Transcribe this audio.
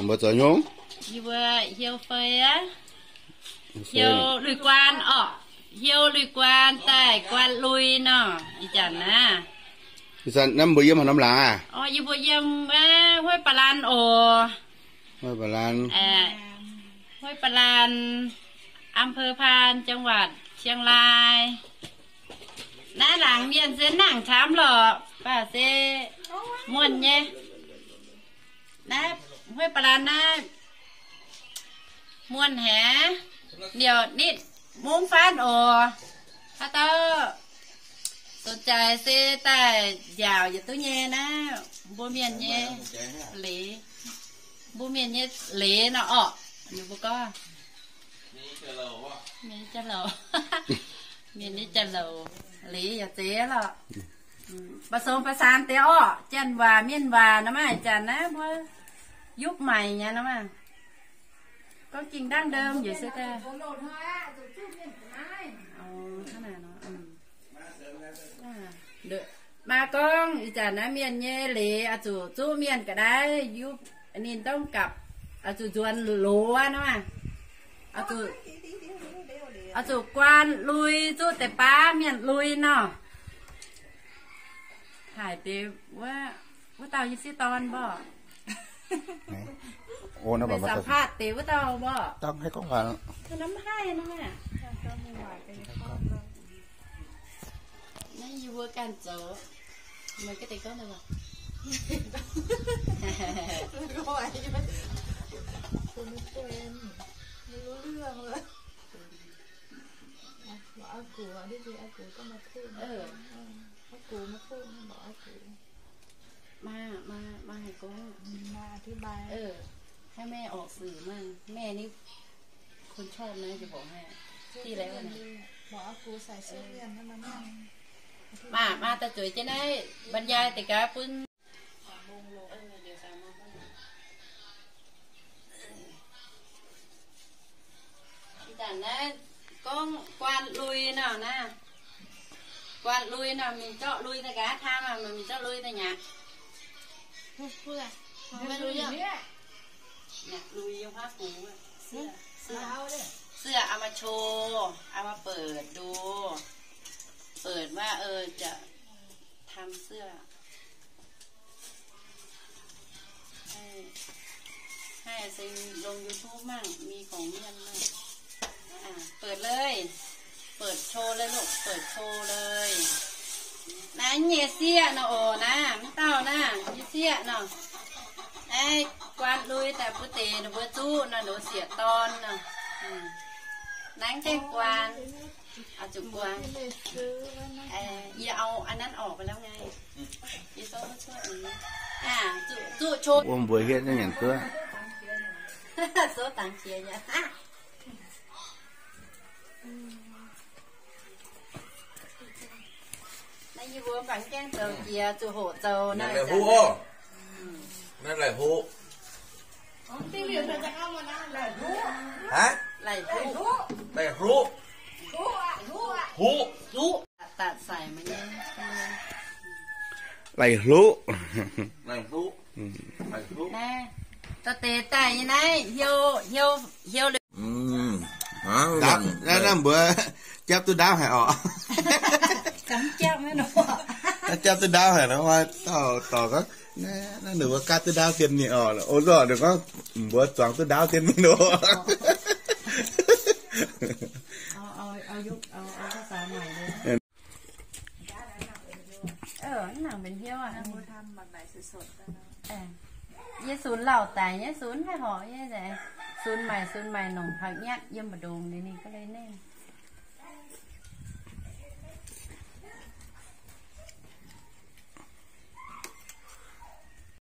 Mbuo zoux hnyouv? Yie mbuo Hiou Fei aqv. Hiou Lui Guaan orqc. Hiou Lui Guaan daaih Guaan Lui nor, ih zanc naaiv. Ih zanc naaiv mbuo yiem haaix norm laangz aqv? Orqc, yie mbuo yiem wuov Hueiv Ba'lan oc. Hueiv Ba'lan. Hueiv Ba'lan, อำเภอพาน จังหวัดเชียงราย. Naaiv laangz mienh se nangc camv lorqc, baac se muonh nyei. Naaiv Hueiv Ba'lan naaiv muonh haic, liouc nitv mungv faanv oc. Haaix dauh สนใจ se daaih nziaauc yietc duqv nyei naaiv, mbuo mienh nyei leiz, mbuo mienh nyei leiz nor orqc. Ninh mbuo gorngv mienh nyei jauv-louc, mienh nyei jauv-louc leiz yaac zeiz lorqc. Ba'song ba'saan deix orqc, janx waac mienh waac nor maah, janx naaiv mbuo yupv maaic nyei nor maah. Gorngv ging ดั้งเดิม yaac se daaih. Maa gorngv ih zanc naaiv mienh nyei leiz oix zuqc zuqv mienh ga'naaiv yupv, ninh dongh gapv, oix zuqc nzuonx loz nor maah. Oix zuqc guaan lui zuqv deix baav mienh lui nor. Haic deix wuov, wuov dauh yie sieqv dorn mborqv. Meih สัมภาษณ์ deix wuov dauh mborqv. Naaiv yie mbuo ganh zoux. Meih ga'deix gorngv deix waac. ไม่รู้เรื่องเลย บอกอากู่อ่ะ ที่จริงอากู่ก็มาพูดนะ อากู่มาพูดนะ บอกอากู่ มา มา มาให้ก้อง มาอธิบาย เออ ให้แม่ออกสื่อมั่ง แม่นี่คนชอบนะ จะบอกให้ ที่แล้วนะ บอกอากู่ใส่เสื้อเวียนให้มานั่ง มา มาตาจุ๋ยจะได้บรรยายแต่กาปุ้น Ih zanc naaiv gorngv guaan lui nor naaiv. Guaan lui nor, mingh zorqv lui daaih gaax, hnangv nor mingh zorqv lui daaih nyaqc. Nyaqc lui yiem huaav gux. เสื้อ เอามาโชว์ เอามาเปิดดู เปิดว่า เออ จะทำเสื้อ ให้ ให้เซ็งลง YouTube มั่ง มีของเมียนมั่ง อ่ะ เปิดเลย เปิดโชว์เลยลูก เปิดโชว์เลย naaiv nyei sieqv nor oc, naaiv mv dauh naaiv nyei sieqv nor. Naaiv guaan lui daaih bun deix ninh mbuo zuqv nor, ninh mbuo sieqv dorn nor. Naaiv gaengh guaan. Oix zuqc guaan. Yie au อันนั้นออกไปแล้วไง yie souv cuotv. Zuqv, zuqv โชว์ wuov mbuo hietv naaiv nyanc duqv. Souv dangx qiex nyei. Naaiv yie mbuo mangc gaengh zoux jiex zuqc hoqc zoux naaiv. Laih hluqv oc. Naaiv laih hluqv. Haic? Laih hluqv. Laih hluqv. Hluqv. Hluqv. Laih hluqv. Laih hluqv. Naaiv, dorh deix daaih nyei naaiv, hiou, hiou, hiou liuz. Naaiv, naaiv mbuo japv duqv ndaauv haic orqc. Japv duqv ndaauv haic nor, dauh dorc gorngv, naaiv ninh mbuo gaatv duqv ndaauv dien mingh orqc. O, zorqv ninh gorngv mbuo zuangx duqv ndaauv dien mingh nor. Yie sunx lauh daic nyei, sunx maiv horpc nyei, sunx maaic, sunx maaic nongc taux nyatv yiem mbu'ndongx liuz ninh ga'leiz